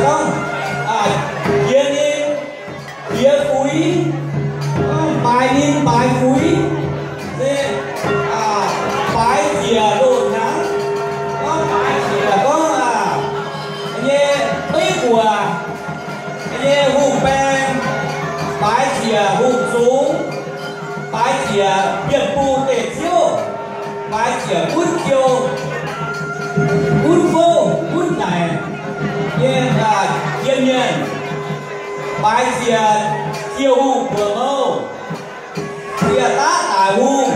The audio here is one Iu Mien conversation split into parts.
gorngv, jiex ninh jiex fuix, gorngv baaix ninh baaix fuix, se baaix ziec loz-hnyangx, gorngv baaix ziec gorngv nyei beiv guoqv, nyei hungh baeng, baaix ziec hungh zungx, baaix ziec mienh bung deic-ziouv, baaix ziec gunv jou, gunv fouv, gunv naaic nyei jien mienh, baaix ziec ziouh hungh buoz mouh, ziec daav daic hungh,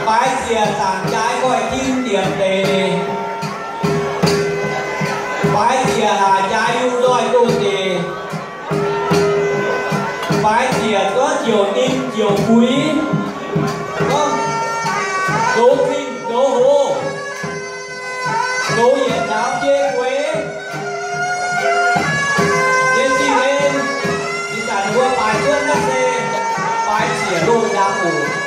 baaix ziec zaangc jaaix nqoi jin ndiemc deix, baaix ziec haac jaaix yungh nzoih doh deix, baaix ziec gorngv ziouc ninh ziouc buix, gorngv zoux zingh zoux hoc, zoux yietc nzaaux biei gueix nyei zingh en. Ih zanc mbuo baaix cuotv naaiv se baaix ziec loz-hnyangx oc.